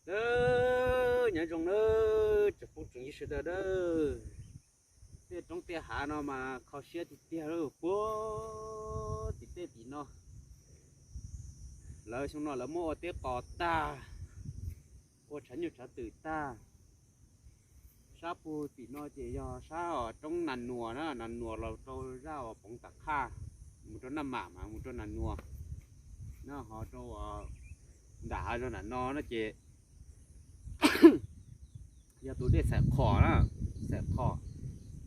Nyob zoo nawb tsoom phooj tsoom ywg sawv daws nawb. Tej roob tej hav no mas kho siab tiag tiag lawm puag tim tej tim no. Lawv xyoo no lawv muab ua teb qos tag, ua tshav nyuj tshav twm tag. Sab puag tim no ces yog sab roob Nas Nuas na, Nas Nuas los rau zaj uas Poov Tam Qhaj, mus rau Naj Mam mas mus rau Nas Nuas na, ho rau nram hav zoov nram no no ces yog tus dej Xaim Qhom na, Xaim Qhom.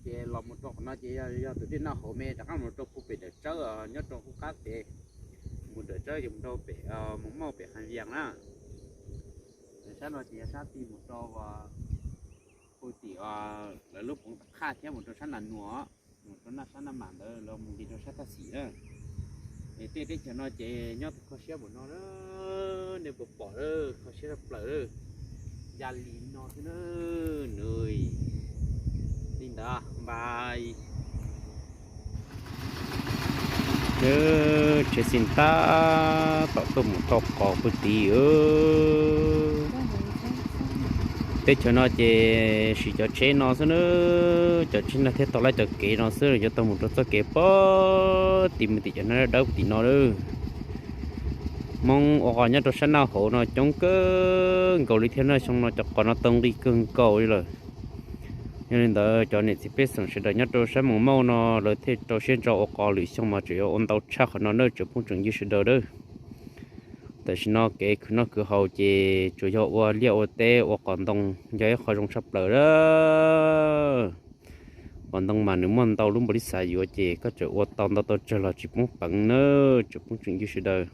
Ces los mus rau qhov no ces yog tus dej Naj Hauv me rov qab mus rau puag pem Dawm Tsawb nyob rau hub qab pem, mus Dawm Tsawb ces mus rau pem Moos Mauj pem Khas Vias na. Sab no ces yog sab ti mus rau puag tim lawv lub Poov Tam Qhaj thiab mus rau sab Nas Nuas, mus rau Naj, sab Naj Mam ntawd los mus nti rau sab Thaj Xim na. Es tej teb chaws no ces nyob tau kho siab npaum no, nej puas pom, kho siab tshaj plaws. Ya li no xwb na, nws li ntawd npais. Tsheb xi tab tom tuaj mus tau qos puag tid. Teb chaws no ces siv cov tsheb no xwb na, cov tsheb no thiaj tau lawv cov kev no xwb, yuav tau mus rau txoj kev puag tim mus tim cov hnab dawb dawb puag tim no lawm. Hmoob ua qos nyob rau sab Naj Hauv no coob kawg nkaus li thiab na, xyoo no cov qos no tau nqi kawg nkaus li lawm. Yog li ntawd cov niam txiv pej xeem sawv daws nyob rau sab Moos Mauj no lawv thiaj rau siab ntso ua qos, lwm xyoo mas tseem yuav ua ntau tshaj qhov no na tsoom phooj tsoom ywg sawv daws nawb. Tam sim no kev khwv noj khwv haus ces tsuas yog ua liaj ua teb ua qos ntoo, yog ib qho zoo tshaj plaws lawm. Qos ntoo mas nws muaj ntau lub npaum li xav yuav ces koj tseem ua tau ntau tau tsawg los tsis poob peev na tsoom phooj tsoom ywg sawv daws.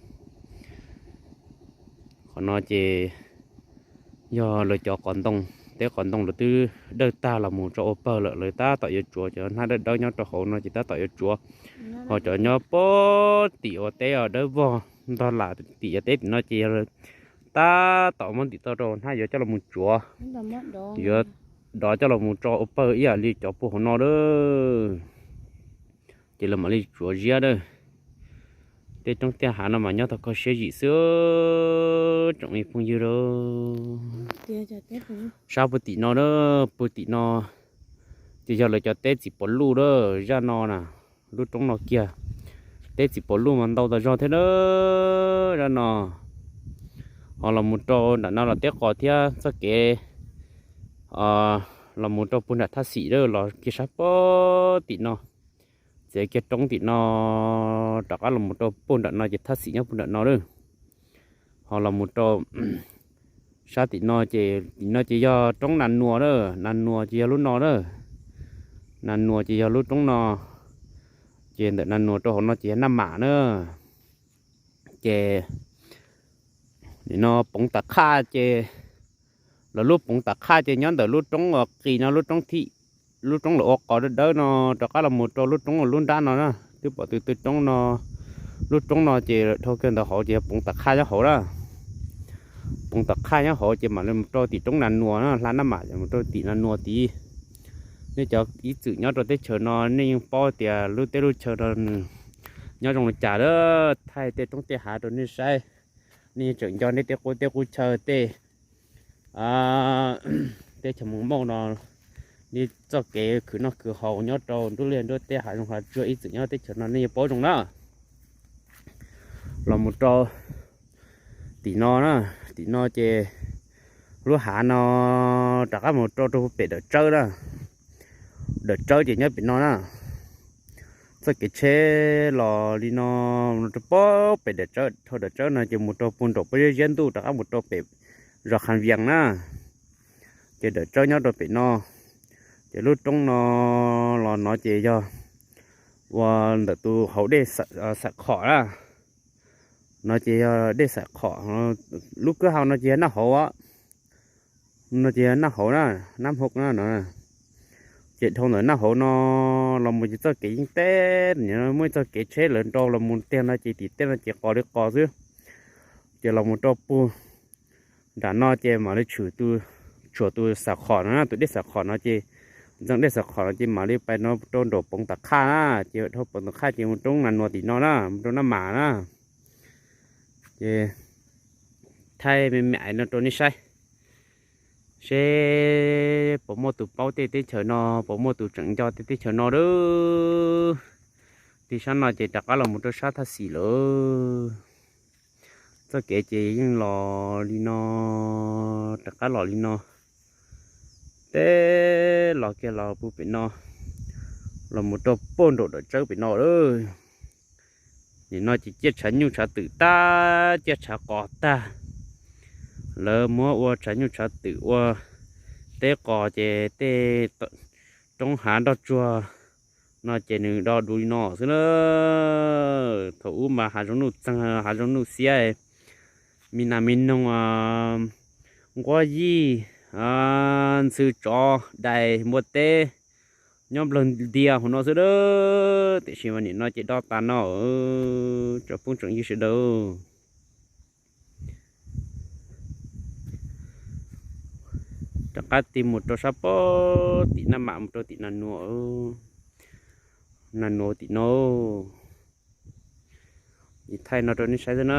Qhov no ces yog lawv cov qos ntoo, teb qos ntoo lawv twb dawj tag los mus tso ua pawg lawm, lawv tab tom yuav tsuav, cov hnab dawb dawb nyob rau hauv no ces tab tom yuav tsuav. Ho cov nyob puag tim ua teb dawb vog ntog lam tim yav teb tim no ces yog tab tom muab ntim tau rau hnab yuav coj los mus tsuav, yuav dov coj los mus tso ua pawg ib yam li cov puag hauv no lawm. Ces lawv mam li tsuav ziab lawm. Tej roob tej hav no mas nyob tau kho siab zim xwb tsoom phooj ywg lawm. Sab puag tim no na, puag tim no ces yog lawv cov teb Txiv Pov Luj lawm, zaj no na, lub roob no kiag. Teb Txiv Pov Luj mas ntau tas zog thiab na, zaj no. Ho los mus rau nram no los teb qos thiab txoj kev los mus rau puag nram Thaj Xim lawm los kiag sab puag tim no. Txiav kiag roob tim no rov qab los mus rau puag nram no ces Thaj Xim nyob puag nram no lawm. Ho los mus rau sab tim no ces, tim no ces yog roob Nas Nuas na, Nas Nuas ces yog lub no na. Nas Nuas ces yog lub roob no, ces ntawm Nas Nuas rau hauv no ces yog Naj Mam na. Ces nim no Poov Tam Qhaj ces, lawv lub Poov Tam Qhaj ces nyob ntawm lub roob uas qis no, lub roob thib, lub roob lawv ua qos dawb dawb no rov qab los mus rau lub roob lub nrab no na. Twb pom tus twg roob no, lub roob no ces dhau kiag ntawd hauv ces yog Poov Tam Qhaj nyob hauv na. Poov Tam Qhaj nyob hauv ces mam li mus rau tim roob Nas Nuas na, hla Naj Mam mus rau tim Nas Nuas tid. Nej cov ib txwm nyob rau teb chaws no nej yeej paub tias lub teb lub chaw no nws nyob zoo li cas lawm. Thaij tej roob tej hav rau nej saib, nej yeej tseem nco nej tej qub teb qub chaw tej teb chaws Moos Mauj no, nej txoj kev khwv noj khwv haus nyob rau nruab liaj nruab teb hav zoov hav tsuag ib txwm nyob teb chaws no nej yeej paub zoo na. Los mus rau tim no na, tim no ces lub hav no rov qab mus rau rau pem Dawm Tsawb na. Dawm Tsawb ces nyob pem no na. Txoj kev tsheb los li no, rau pem Dawm Tsawb, dhau Dawm Tsawb no ces mus rau puag nraum pob zeb ziab ntuj rov qab mus rau pem zos Khas Vias na. Ces Dawm Tsawb nyob rau pem no. Ces lub roob no los no ces yog ua ntawm tus hauv dej Xam Khom na. No ces yog dej Xam Khom, lub kwj ha no ces yog Naj Hauv, no ces yog Naj Hauv na, Nab Hauv na no. Ces dhau ntawm Naj Hauv no los mus ces txoj kev yeej teb, muaj ib txoj kev tsheb lawv nrau los mus tiag no ces tim tej no ces qos li qos xwb. Ces los mus rau puag nram no ces mam li tshwm, tshuam tus Xam Khom no, tus dej Xam Khom no ces, ntxeev dej Xam Khom no ces mam li pais no rau nraum Poov Tam Qhaj na, ces dhau Poov Tam Qhaj ces mus roob Nas Nuas tim no na, mus rau Naj Mam na. Ces thaij me me ais no rau nej saib. Seb puas muaj tus paub tej teb chaws no, puas muaj tus tseem nco tej teb chaws no lawm. Tig sab no ces rov qab los mus rau sab thaj xis lawm. Txoj kev ces yeej los li no, rov qab los li no, teb los kiag los pem no, los mus rau puag nraum dawm tsawb pem no lawm. Nim no ces ciaj tshav nyuj tshav twm tag, ciaj tshav qos tag. Lawv muab ua tshav nyuj tshav twm ua teb qos ces tej roob hav nroj tsuag no ces nws do du li no xwb na. Thaum ub mas hav zoov nuj txeeg, hav zoov nuj xiab, me nas me noog, nquab yij, ntxhw tsov dais npua teb nyob nplawg ntias hauv no xwb a. Tiam sis mas nim no ces do tas no, tsoom phooj tsoom ywg sawv daws. Rov qab tig mus rau sab pem tim Naj Mam mus rau tim Naj Nuav, Naj Nuav tim no. Thaij no rau nej saib xwb na.